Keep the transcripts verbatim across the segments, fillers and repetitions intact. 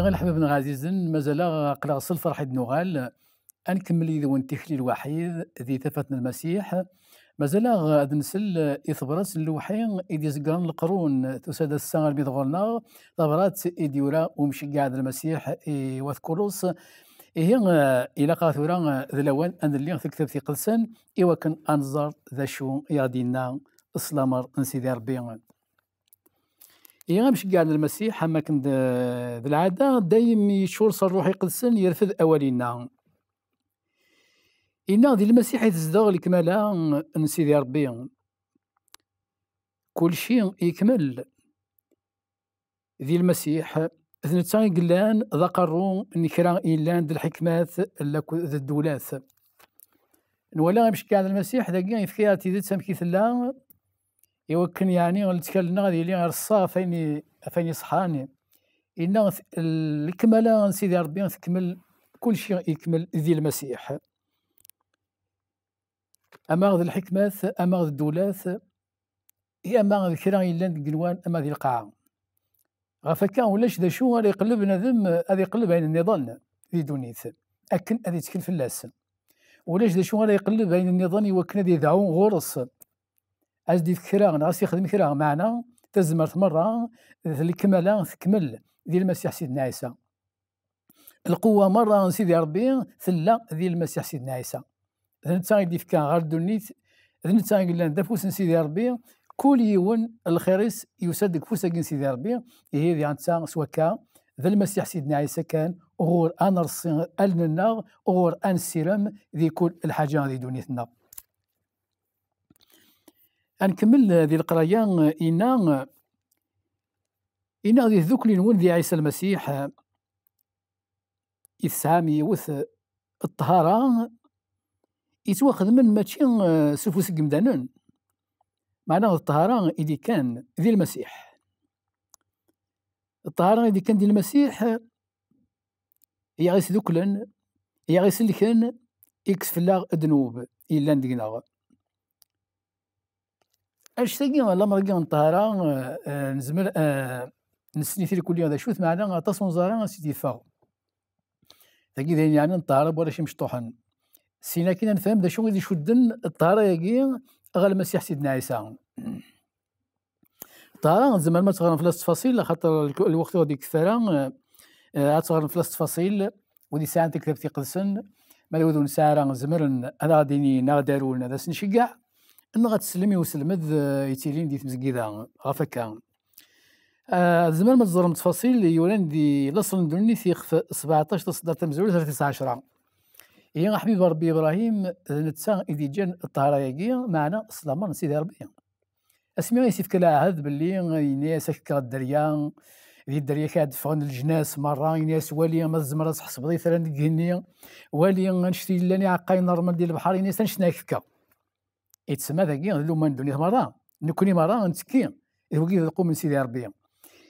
Leḥbab-nneɣ ɛzizen, mazal-aɣ aql-aɣ s lferḥ i d-nuɣal. Ad nkemmel yid-wen tikli lwaḥid di tafat n Lmasiḥ. Mazal-aɣ ad nsel i tebrat n lewḥi i d-izegren leqrun, tusa-d ass-a armi d ɣur-neɣ, tabrat i d-yura umceggeɛ n Lmasiḥ i wat Kulus. Ihi, eh, ilaq-aɣ tura, eh, d lawan ad nelli Taktabt Iqedsen i wakken ad nẓer d acu i aɣ-d-yenna s lamer n Sidi Ṛebbi. Ihi amceggeɛ n Lmasiḥ, am akken d, d lɛada, dayem yeččur s Ṛṛuḥ Iqedsen, yerfed awal-inna. Inna di Lmasiḥ i tezdeɣ lekmala n Sidi Ṛebbi. Kulci yekmel di Lmasiḥ, d netta i yellan d aqerru n kra yellan d lḥikmat akked d ddewlat. Nwala amceggeɛ n Lmasiḥ dagi yefka-yaɣ tidet amek i tella, i wakken, yeɛni, lettkal-nneɣ ad yili ireṣṣa ɣef wayen i, ɣef wayen iṣeḥḥan. Inna lekmala n Sidi Ṛebbi tekmel, kulci yekmel di Lmasiḥ. Ama d lḥikmat, ama d ddewlat, i ama d kra yellan deg igenwan, ama di lqaɛa. Ɣef akka, ulac d acu ara yeqleb bnadem, ad yeqleb ayen nniḍen di ddunit, akken ad yettkel fell-as. Ulac d acu ara yeqleb ayen nniḍen i wakken ad yedɛu ɣur-s, ad s-d-yefk kra, neɣ ad s-yexdem kra, meɛna tazmert merra d lekmala tekmel di Lmasiḥ Sidna Ɛisa. Lqewwa merra n Sidi Ṛebbi tella di Lmasiḥ Sidna Ɛisa. D netta i d-yefka ɣer ddunit, d netta i yellan d afus n Sidi Ṛebbi. Kul yiwen lxir-is yusa-d deg ufus-agi n Sidi Ṛebbi. Ihi diɣ netta s wakka, d Lmasiḥ Sidna Ɛisa kan, uɣur ad nreṣṣi allen-nneɣ, uɣur ad nessirem di kul lḥaǧa di ddunit-nneɣ. Ad nkemmel di leqraya, inna, inna di tdukli-nwen di Ɛisa Lmasiḥ, i tesɛam yiwet ṭṭhara yettwaxedmen mačči, eh, s ufus n yemdanen, meɛna d ṭṭhara i d-ikkan di Lmasiḥ. Ṭṭhara i d-ikkan di Lmasiḥ, i aɣ-isduklen, i aɣ-isellken, ikkes fell-aɣ ddnub yellan deg-neɣ. Anect-agi, lamer-agi n ṭṭhara, eh, eh, nezmer, eh, nessen-it irkulli d acu-t, meɛna aṭas ur neẓri ara ansi d-yeffeɣ. Tagi d ayen yeɛnan ṭṭhara n warrac imecṭuḥen. Sin akin ad nefhem d acu i d-icudden ṭṭhara-agi ɣer Lmasiḥ Sidna Ɛisa. Ṭṭhara, tzemrem ad teɣrem fell-as ttfaṣil, axaṭer lk-, lweqt ur d-ikeffi ara, eh, eh, ad teɣrem fell-as ttfaṣil, wid yesɛan Taktabt Iqedsen, ma d wid ur nesɛi ara, zemren ad aɣ-d-inin, ad aɣ-d-arun, ad as-nceggeɛ, neɣ ad teslem i uselmed, eh, yettilin di tmezgida, ɣef akka. Ah, tzemrem ad teẓrem ttfaṣil yuran di laṣel n ddunit, ixef sebɛeṭṭac, taṣeddart tamezwarut, ar tis ɛecra. Ihi aḥbib Ṛebbi Ibṛahim, d netta i d-yeǧǧan ṭṭhara-agi, meɛna s lamer n Sidi Ṛebbi. Asmi i s-ifka lɛahed belli, yenna-yas, ad k-fkeɣ dderya, di dderya-k ad d-ffɣen leǧnas merra, yenna-yas, wali ma tzemreḍ ad tḥesbeḍ itran deg igenni, wali annect yellan iɛeqqayen n ṛṛmel di lebḥer, yenna-yas, annect-nni ad k-fkeɣ. Yettsemma dagi d lumma n ddunit merra, nekkni merra nettekki d wagi d lqum n Sidi Ṛebbi.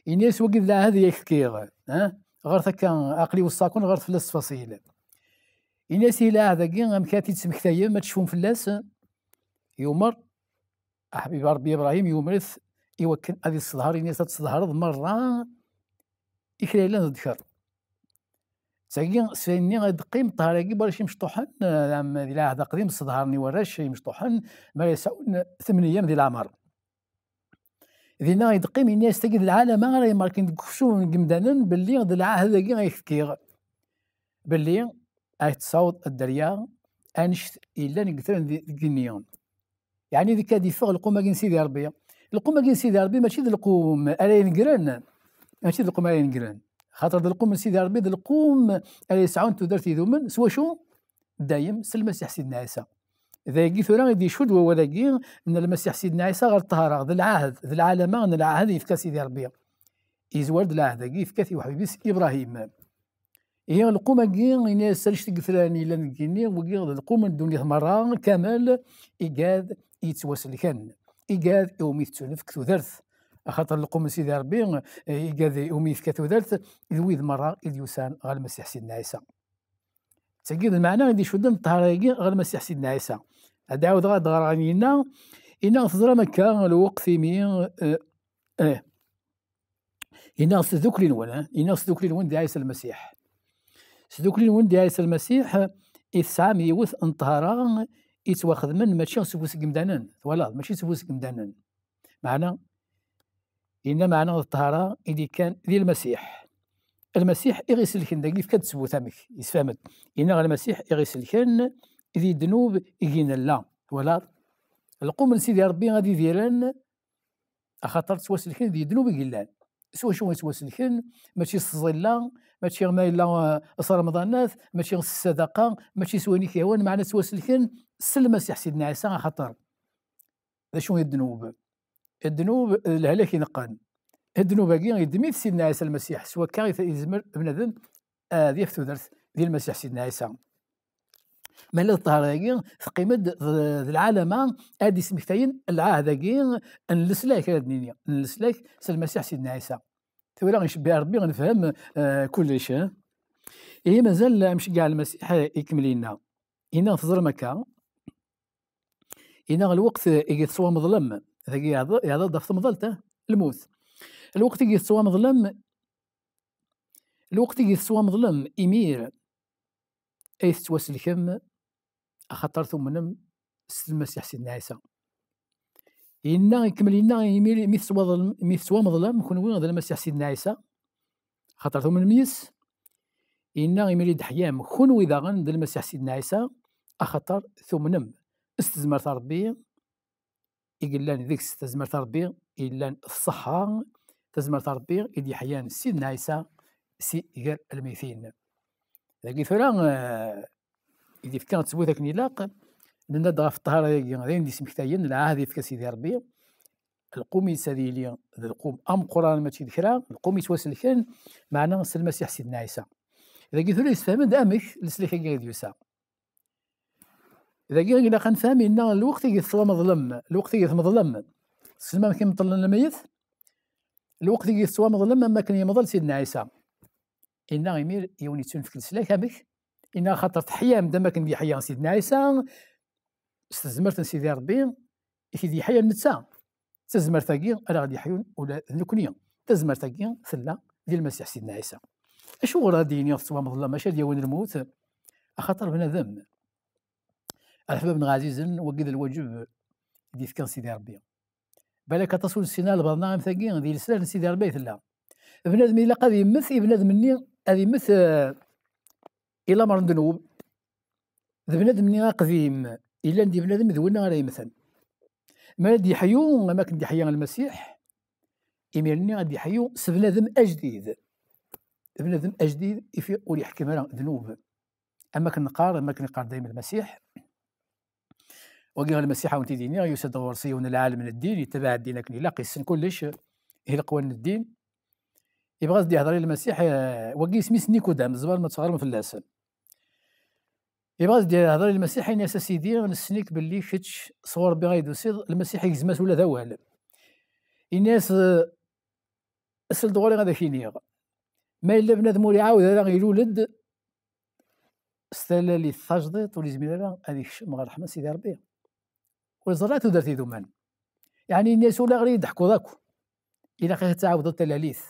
Yenna-yas, wagi d lɛahed i ak-fkiɣ, ha? Ɣret akka, aql-i weṣṣaken, ɣret fell-as ttfaṣil. Yenna-yas, i lɛahed-agi, amek ad t-id-tesmektayem, ad tecfum fell-as? Yumer, aḥbib Ṛebbi Ibṛahim, yumer-it i wakken ad yesseḍher, yenna-yas, ad tesseḍhreḍ merra i kra yellan d ddkeṛ. Tagi, s wayen-nni ad d-teqqim ṭṭhara-agi n warrac imecṭuḥen, eh, am di lɛahd aqdim sseḍharen i warrac imecṭuḥen, mi ara yesɛun tmen ayyam di leɛmer. Dinna i d-teqqim, yenna-yas, tagi d lɛalama ara imerken deg uksum n yemdanen belli d lɛahed-agi ay k-fkiɣ, belli ad tesɛuḍ dderya annect yellan deg itran di, deg igenni. Yeɛni deg ad yeffeɣ lqum-agi n Sidi Ṛebbi. Lqum-agi n Sidi Ṛebbi mačči d lqum ara inegren, mačči d lqum ara inegren. Xaṭer d lqum n Sidi Ṛebbi, d lqum ara yesɛun tudert idumen, s wacu? Dayem, s Lmasiḥ Sidna Ɛisa. Dagi tura i d-icudd wawal-agi n Lmasiḥ Sidna Ɛisa ɣer ṭṭhara, d lɛahed, d lɛalama n lɛahed yefka Sidi Ṛebbi. Yezwar-d lɛahed-agi, yefka-t i uḥbib-is Ibṛahim. Ihi lqum-agi, ini-as, annect n yitran yellan deg igenni, wigi d lqum n ddunit merra, kamel, igad yettwaselken, igad iwumi tettunefk tudert. Axaṭer lqum n Sidi Ṛebbi, eh, igad iwumi yefka tudert, d wid merra i d-yusan ɣer Lmasiḥ Sidna Ɛisa. D tagi d lmeɛna i d-icudden ṭṭhara-agi ɣer Lmasiḥ Sidna Ɛisa. Ad ɛawdeɣ ad d-ɣreɣ ayen yenna, yenna, teẓram akka, lweqt imi, eh, eh, Yenna s tdukli-nwen, eh? Yenna s tdukli-nwen di Ɛisa Lmasiḥ. S tdukli-nwen di Ɛisa Lmasiḥ i tesɛam yiwet n ṭṭhara yettwaxedmen mačči s ufus n yimdanen, twalaḍ, mačči s ufus n yimdanen. Meɛna, yenna meɛna d ṭṭhara i d-ikkan di Lmasiḥ. Lmasiḥ i ɣ-iselken, dagi yefka-d ttbut amek, yesfaham-d. Yenna Lmasiḥ i ɣ-iselken di ddnub i nella, twalaḍ? Lqum n Sidi Ṛebbi ad idiren, axaṭer ttwaselken di ddnub i yellan. S wacu i ttwaselken? Mačči s tẓilla, mačči ma yella, eh, s Remḍanat, mačči s ssadaqa, mačči s wayen i k-yehwan, meɛna ttwaselken s Lmasiḥ Sidna Ɛisa, axaṭer d acu i ddnub? Ddnub d lehlak ineqqen. Ddnub-agi yeddem-it Sidna Ɛisa Lmasiḥ, s wakka i t-, yezmer bnadem ad yaf tudert di Lmasiḥ Sidna Ɛisa. Ma la d ṭṭhara-agi teqqim-d d, d lɛalama ad d-ismektayen lɛahd-agi n leslak, ad d-nini, n leslak s Lmasiḥ Sidna Ɛisa. Tura icebbiɛ Ṛebbi nefhem, eh, kullec, eh? Ihi mazal amceggeɛ Lmasiḥ ikemmel yenna. Yenna teẓram akka, yenna lweqt i tettwameḍlem, dagi yeɛḍ-, yeɛḍa-d ɣef temḍelt, eh? Lmut. Lweqt i tettwameḍlem, lweqt i tettwameḍlem, imir ay tettwaselkem, axaṭer tumnem s Lmasiḥ Sidna Ɛisa. Yenna, ikemmel yenna, imi, mi tettwaḍlem-, mi tettwameḍlem, kenwi d Lmasiḥ Sidna Ɛisa, axaṭer tumnem yes. Yenna, imi i d-teḥyam, kenwi daɣen d Lmasiḥ Sidna Ɛisa, axaṭer tumnem s tezmert n Ṛebbi, i yellan deg-s tazmert n Ṛebbi, i yellan d ṣṣeḥḥa, tazmert n Ṛebbi i d-yeḥyan Sidna Ɛisa si gar lmeytin. Dagi tura, eh, i d-yefka ttbut akken ilaq, nenna-d ɣef ṭṭhara-agi, d ayen d-ismektayen, lɛahd yefka Sidi Ṛebbi, lqum-is ad yili d lqum ameqqran, mačči d kra, lqum yettwaselken, meɛna s Lmasiḥ Sidna Ɛisa. Dagi tura yessefhem-d amek leslak-agi i d-yusa. Dagi ilaq ad nefhem, yenna lweqt i tettwameḍlem, lweqt i tmeḍlem, tessnem amek i meḍlen lmeyyet? Lweqt i tettwameḍlem am wakken yemḍel Sidna Ɛisa. Yenna imir yiwen yettunefk leslak, amek? Yenna axaṭer teḥyam-d am wakken d-yeḥya Sidna Ɛisa, s tezmert n Sidi Ṛebbi, i t-id-yeḥyan netta. Tazmert-agi ara ɣ-d-yeḥyun ula d nekni. Tazmert-agi tella di Lmasiḥ Sidna Ɛisa. Acuɣer ad d-yini tettwameḍlem, acu ad yawin lmut? Axaṭer bnadem, a leḥbab-nneɣ ɛzizen, wagi d lwaǧeb i d-yefkan Sidi Ṛebbi. Balak aṭas ur nessin ara lbaḍna am tagi, di leslak n Sidi Ṛebbi ay tella. Bnadem ilaq ad yemmet, i bnadem-nni ad yemmet, eh, i lamer n ddnub. D bnadem-nni aqdim, yellan di bnadem d winna ara yemmten. Mi ara d-yeḥyu, am akken d-yeḥya Lmasiḥ, imir-nni ad d-yeḥyu s bnadem ajdid. Bnadem ajdid, ifi ur yeḥkim ara ddnub. Am akken neqqar, am akken yeqqar dayem Lmasiḥ. Wagi Lmasiḥ, a wen-t-id-iniɣ, yusa-d ɣur-s yiwen n lɛalem n ddin, yettabaɛ ddin akken ilaq, yessen kullec, ihi leqwanen n ddin. Yebɣa ad d-yehder i Lmasiḥ, eh, wagi isem-is Nikudam, tzemrem ad teɣrem fell-as. Yebɣa ad d-yehder i Lmasiḥ, ini-as: "A Sidi, nessen-ik belli kečč sɣur Ṛebbi ay d-tusiḍ." Lmasiḥ igzem-as ula d awal. Ini-as: "Eh, sel-d ɣur-i ad ak-iniɣ. Ma yella bnadem ur iɛawed ara ilul-d s talalit tajdiṭ, ur yezmir ara ad ikcem ɣer ṛeḥma n Sidi Ṛebbi. Ur yeẓri ara tudert iduman." Yeɛni, ini-as: "Ula ɣer i yi-d-teḥkuḍ akk, ilaq ad tɛawdeḍ talalit."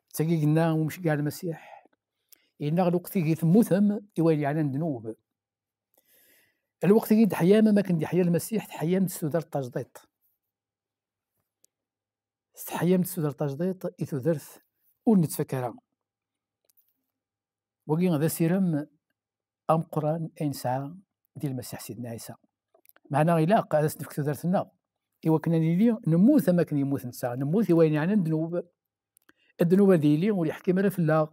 D tagi i yenna umceggeɛ Lmasiḥ. Yenna: "Lweqt i temmutem i wayen yeɛnan ddnub. Lweqt i d-teḥyam, am akken d-yeḥya Lmasiḥ, teḥyam-d s tudert tajdiṭ. Teḥyam-d s tudert tajdiṭ i tudert ur nettfak ara." Wagi d asirem ameqqran ay nesɛa di Lmasiḥ Sidna Ɛisa. Meɛna ilaq ad as-nefk tudert-nneɣ, i wakken ad nili nemmut am akken yemmut netta, nemmut i wayen yeɛnan ddnub. Ddnub ad yili ur yeḥkim ara fell-aɣ,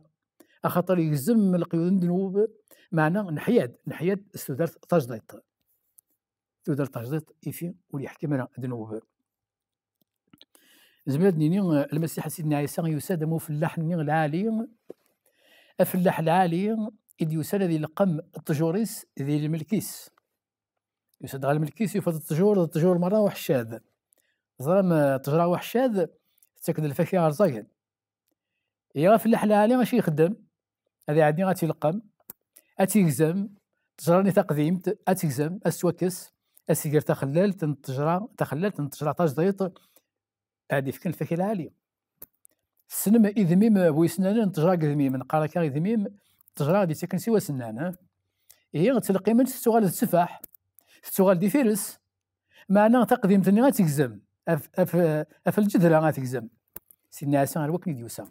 axaṭer yegzem leqyud n ddnub, meɛna neḥya-d, neḥya-d s tudert tajdiṭ. Tudert tajdiṭ, ifi ur yeḥkim ara ddnub. Nezmer ad d-nini, eh, Lmasiḥ Sidna Ɛisa yusa-d am ufellaḥ-nni lɛali, afellaḥ lɛali i d-yusan ad ileqqem ṭṭjur-is di lmelk-is. Yusa-d ɣer lmelk-is, yufa-d ṭṭjur, d ṭṭjur merra uḥeccad. Teẓram, eh, ṭṭejra uḥeccad tettak-d lfakya rẓagen. Ihi afellaḥ lɛali acu ixeddem? Ad iɛeddi ad tt-ileqqem, ad tt-igzem, ṭṭejra-nni taqdimt ad tegzem, ad tettwakkes, ad s-iger taxellalt n ṭṭejra, taxellalt n ṭṭejra tajdiṭ, ad d-ifken lfakya lɛali. Tessnem idmim bu isennanen n ttejra n yedmim, neqqar akka idmim n ttejra i d-yettaken siwa asennan, eh? Ihi ttleqqimen-tt, tettuɣal d tteffaḥ, tettuɣal d ifires. Meɛna taqdimt-nni ad tegzem, af, af, af lǧedra ad tegzem. Sidna Ɛisa ar wakken i d-yusa.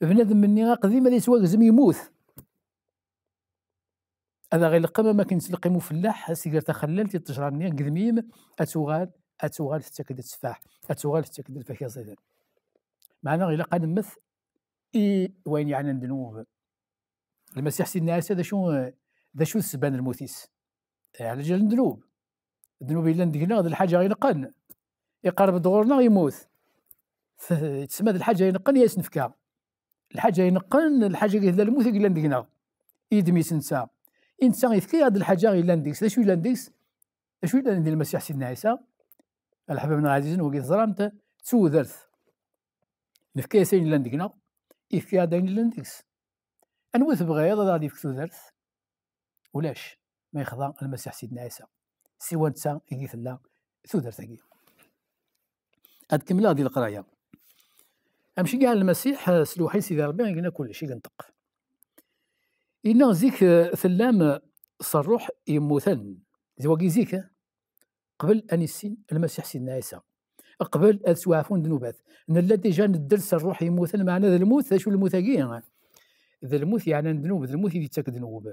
Bnadem-nni aqdim ad yettwagzem yemmut. Ad aɣ-ileqqem am akken yettleqqim ufellaḥ, ad s-iger taxellalt i ttejra-nni n yedmim, ad tuɣal, ad tuɣal tettak-d tteffaḥ, ad tuɣal tettak-d lfakya ẓiden. Meɛna ilaq ad nemmet i wayen yeɛnan ddnub. Lmasiḥ Sidna Ɛisa d acu, d acu d ssebba n lmut-is? Ɛlaǧal n ddnub. Ddnub yellan deg-neɣ d lḥaǧa ineqqen. Iqerreb-d ɣur-neɣ yemmut. T-, yettsemma d lḥaǧa ineqqen i as-nefka. Lḥaǧa ineqqen, lḥaǧa i tella lmut i yellan deg-neɣ. Idem-is netta. I netta yefka-yaɣ-d lḥaǧa yellan deg-s. D acu yellan deg-s? D acu yellan di Lmasiḥ Sidna Ɛisa? A leḥbab-nneɣ ɛzizen, wagi teẓram-t, d tudert. Nefka-yas ayen yellan deg-neɣ, yefka-yaɣ-d ayen yellan deg-s. Anwa tebɣiḍ ad aɣ-d-yefk tudert? Ulac, ma yexḍa Lmasiḥ Sidna Ɛisa. Siwa netta i tella tudert-agi. Ad kemmleɣ di leqraya. Amceggeɛ n Lmasiḥ, eh, s lwaḥi n Sidi Ṛebbi i yenna kullec, i yenṭeq. Yenna zik, eh, tellam, eh, s ṛṛuḥ yemmuten. D wagi zik, eh, qbel ad nissin Lmasiḥ Sidna Ɛisa. Qbel ad sweɛfun ddnubat. Nella déjà nedder s ṛṛuḥ yemmuten, meɛna d lmut, d acu lmut-agi? D lmut yeɛnan ddnub, d lmut i d-yettak ddnub.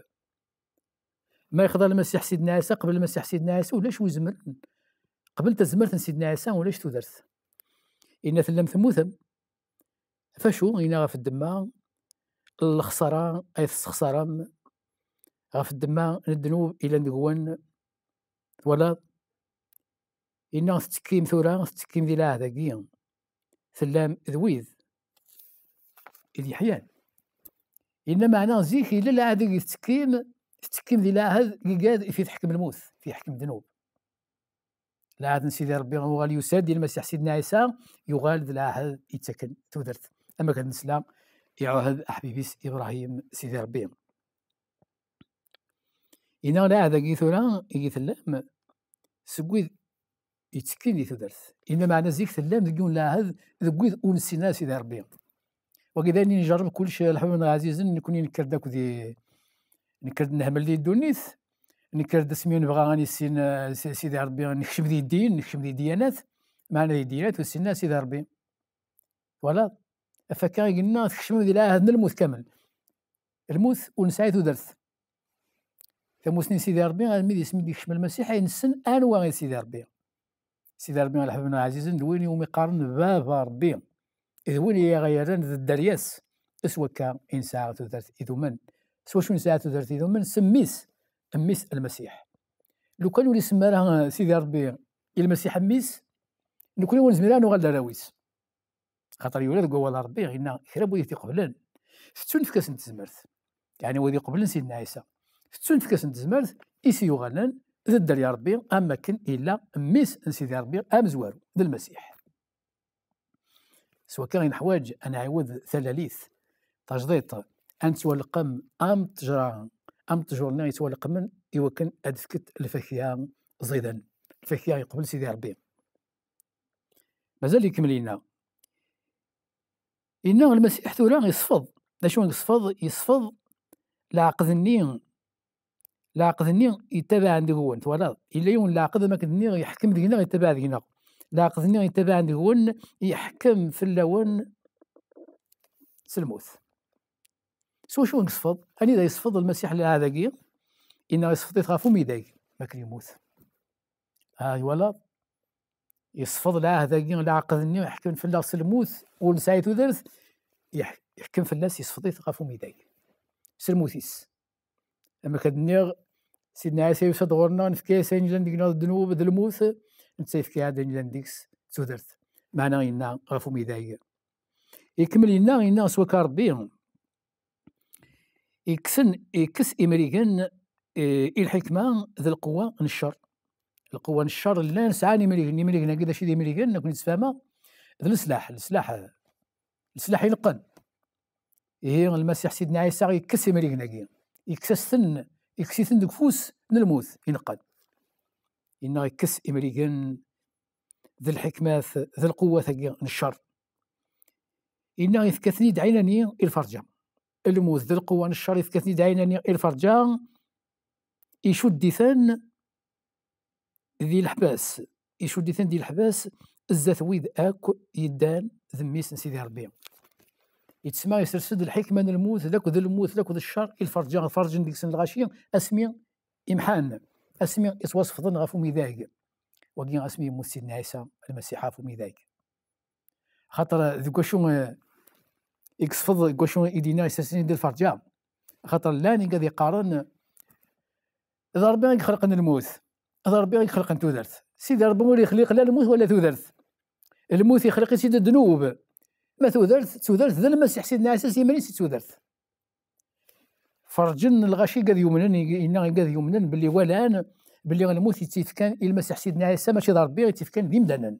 Ma yexḍa Lmasiḥ Sidna Ɛisa, qbel Lmasiḥ Sidna Ɛisa, ulac wi zemren. Qbel tazmert n Sidna Ɛisa, ulac tudert. Inna tellam temmutem. Ɣef acu? Inna ɣef ddemma, lexsara ay tessexsarem, ɣef ddemma n ddnub ilan deg-wen. Twalaḍ? Inna tettekkim tura, tettekkim di lɛahd-agi. Tellam d wid i d-yeḥyan. Inna meɛna zik yella lɛahd i tettekkim, tettekkim di lɛahd igad i fi teḥkem lmut, fi teḥkem ddnub. Lɛahd n Sidi Ṛebbi uɣal yusa-d i Lmasiḥ Sidna Ɛisa, yuɣal d lɛahd yettaken tudert. Am akken nesla iɛuhed aḥbib-is Ibṛahim Sidi Ṛebbi. Inna lɛahd-agi tura i tellam seg wid yettekkin di tudert. Inna meɛna zik tellam deg yiwen lɛahd deg wid ur nessin ara Sidi Ṛebbi. Wagi d ayen i njerreb kullec, leḥbab-nneɣ ɛzizen, nekni nekker-d akk di, nekker-d nehmel di ddunit, nekker-d asmi ur nebɣa ad nissin, eh, S-, Sidi Ṛebbi, nekcem di ddin, nekcem di ddiyanat, meɛna di ddiyanat ur ssinen ara Sidi Ṛebbi. Twalaḍ? Ɣef akka i yenna, tkecmem di lɛahd n lmut kamel. Lmut ur nesɛi tudert. Tamusni n Sidi Ṛebbi, armi d isem i d-yekcem Lmasiḥ, ay nessen anwa i d Sidi Ṛebbi. Sidi Ṛebbi, a leḥbab-nneɣ ɛzizen, d win iwumi qqaren Baba Ṛebbi. D win i aɣ-yerran d dderya-s. S wakka i nesɛa tudert idumen. S wacu nesɛa tudert idumen? S mmi-s, mmi-s Lmasiḥ. Lukan ur isemmi ara, eh, Sidi Ṛebbi i Lmasiḥ mmi-s, nekni ur nezmir ara nuɣal d arraw-is. Xaṭer yura deg wawal n Ṛebbi, yenna kra n wid i t-iqeblen, tettunefk-asen tezmert. Yeɛni wid iqeblen Sidna Ɛisa, tettunefk-asen tezmert i s-yuɣalen d dderya Ṛebbi, am wakken yella mmi-s n Sidi Ṛebbi amezwaru, d Lmasiḥ. S wakka i neḥwaǧ ad nɛiwed talalit, tajdiṭ, ad nettwaleqqem am ttejra, am ttjur-nni yettwaleqqmen i wakken ad d-tefket lfakya ẓiden, lfakya yeqbel Sidi Ṛebbi. Mazal ikemmel yenna. Yenna Lmasiḥ tura yesfeḍ. D acu i yesfeḍ? Yesfeḍ leɛqed-nni, leɛqed-nni yettabaɛen deg-wen, twalaḍ? Yella yiwen leɛqed, am akken nniɣ, yeḥkem deg-neɣ, yettabaɛ deg-neɣ. Leɛqed-nni yettabaɛen deg-wen, yeḥkem fell-awen s lmut. S wacu i yesfeḍ? Anida yesfeḍ Lmasiḥ lɛahd-agi? Yenna yesfeḍ-it ɣef umidag, mi akken yemmut. Ah, twalaḍ? Yesfeḍ lɛahd-agi, leɛqed-nni iḥekmen fell-aɣ s lmut, ur nesɛi tudert, yeḥ-, yeḥkem fell-as, yesfeḍ-it ɣef umidag. S lmut-is. Am akken nniɣ, Sidna Ɛisa yusa-d ɣur-neɣ, nefka-yas ayen yellan deg-neɣ d ddnub, d lmut, netta yefka-aɣ-d ayen yellan deg-s d tudert. Meɛna yenna ɣef umidag. Ikemmel yenna, yenna s wakka Ṛebbi, ikksen, ikkes imrigen, eh, i lḥikma d lqewwa n ccer. Lqewwa n ccer llan sɛan imrigen. Imrigen-agi d acu i d imrigen? Nekkni nettfaham d leslaḥ, leslaḥ, leslaḥ ineqqen. Ihi Lmasiḥ Sidna Ɛisa ikkes imrigen-agi. Ikkes-asen-ten, ikkes-iten deg ufus n lmut ineqqen. Yenna ikkes imrigen d lḥikmat d lqewwat-agi n ccer. Inna ifka-ten-id ɛinani i lferǧa. Lmut d lqewwa n ccer ifka-ten-id ɛinani i lferǧa, icudd-iten di leḥbas, icudd-iten di leḥbas zdat wid akk yeddan d mmi-s n Sidi Ṛebbi. Yettsemma isers-d lḥikma n lmut d akked lmut d akked ccer i lferǧa, ferǧen deg-sen lɣaci asmi imḥan, asmi ittwasefḍen ɣef umidag. Wagi asmi yemmut Sidna Ɛisa Lmasiḥ ɣef umidag. Xaṭer deg wacu, eh, i yesfeḍ, deg wacu i d-yenna isers-iten-id lferǧa. Xaṭer llan igad yeqqaren d Ṛebbi i ixelqen lmut, d Ṛebbi i ixelqen tudert. Sidi Ṛebbi ur yexliq la lmut wala tudert. Lmut ixleq-itt-id ddnub. Ma tudert, tudert d Lmasiḥ Sidna Ɛisa s yiman-is i d tudert. Ferǧen lɣaci igad yumnen, yenna igad yumnen belli walan belli lmut i tt-ifkan i Lmasiḥ Sidna Ɛisa, mačči d Ṛebbi i tt-ifkan d imdanen.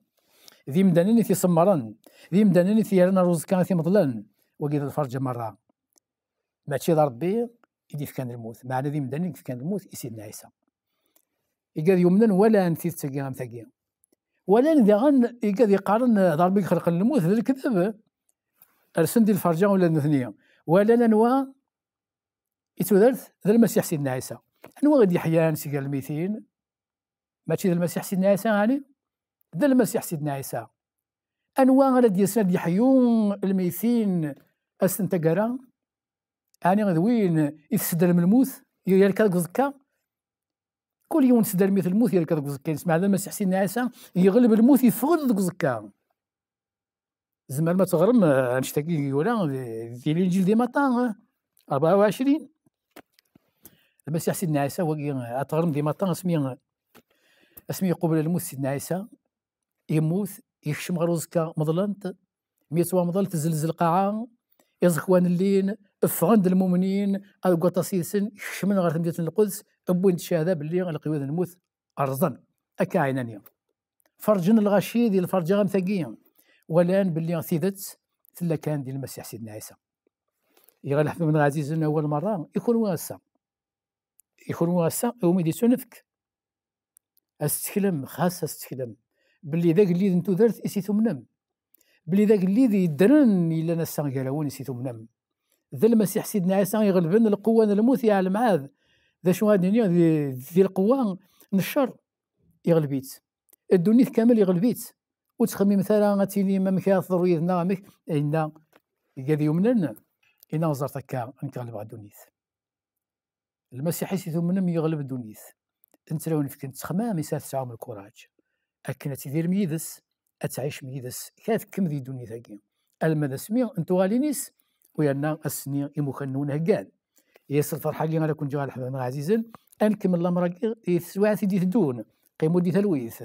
D imdanen i t-isemmren, d imdanen i t-yerran ar uẓekka i t-imeḍlen. Wagi d lferǧ merra. Mačči d Ṛebbi i d-ifkan lmut, meɛna d imdanen i d-ifkan lmut i Sidna Ɛisa. Igad yumnen walan tidet-agi am tagi. Walan daɣen igad yeqqaren d Ṛebbi i ixelqen lmut, d lekdeb. Rsen di lferǧa ula d nutni. Walan anwa i tudert? D Lmasiḥ Sidna Ɛisa. Anwa i d-yeḥyan si gar lmitin? Mačči d Lmasiḥ Sidna Ɛisa, ɛni? D Lmasiḥ Sidna Ɛisa. Anwa ara d-yasen ad d-yeḥyu lmitin ass n taggara? Ɛni d win i tessedrem lmut, yerka deg uẓekka? Kul yiwen tessedrem-it lmut, yerka deg uẓekka-ines. Meɛna Lmasiḥ Sidna Ɛisa yeɣleb lmut, yeffeɣ-d deg uẓekka. Tzemrem ad teɣrem, eh, annect-agi i yura di, di Linǧil di Matta, eh, rebɛa u ɛecrin. Lmasiḥ Sidna Ɛisa, wagi, eh, ad teɣrem di Matta asmi, asmi yequbel lmut Sidna Ɛisa, yemmut, yekcem ɣer uẓekka, meḍlen-t, mi yettwamḍel, tezzelzel lqaɛa, iẓekwan llin, ffɣen-d lmumnin, ad deg waṭas yid-sen, kecmen ɣer temdint n Lquds, wwin-d cchada belli leqyud n lmut rẓen. Akka ɛinani. Ferǧen lɣaci di lferǧa am tagi, walan belli tidet tella kan di Lmasiḥ Sidna Ɛisa. Iɣ leḥbab-nneɣ ɛzizen, awal merra, i kunwi ass-a. I kunwi ass-a, iwumi d-ittunefk. Ad tetteklem, xas ad tetteklem, belli d agellid n tudert i s-itumnem. Belli d agellid yeddren yellan ass-a gar-awen i s-itumnem. D Lmasiḥ Sidna Ɛisa iɣelben lqewwa n lmut i ɛelmɛad. D acu ad nini di, di lqewwa n ccer? Iɣleb-itt. Ddunit kamel iɣleb-itt. Ur ttxemmimet ara ad tilim amek ara teḍru yid-neɣ, amek, inna, igad yumnen, inna ẓret akka, nekk ɣelbeɣ ddunit. Lmasiḥ i s-itumnem yeɣleb ddunit. Netta la wen-fken ttexmam i s-ad tesɛum lkuraǧ. Akken ad tidirem yid-s, ad tɛicem yid-s, kra tekkem di ddunit-agi. Alma d asmi n tuɣalin-is, u yerna ass-nni imukan-nwen heggan. Yes, lferḥ-agi ara ken-ǧǧeɣ a leḥbab-nneɣ ɛzizen, ad nkemmel lamer-agi i teswiɛt i d-iteddun. Qqimu di talwit.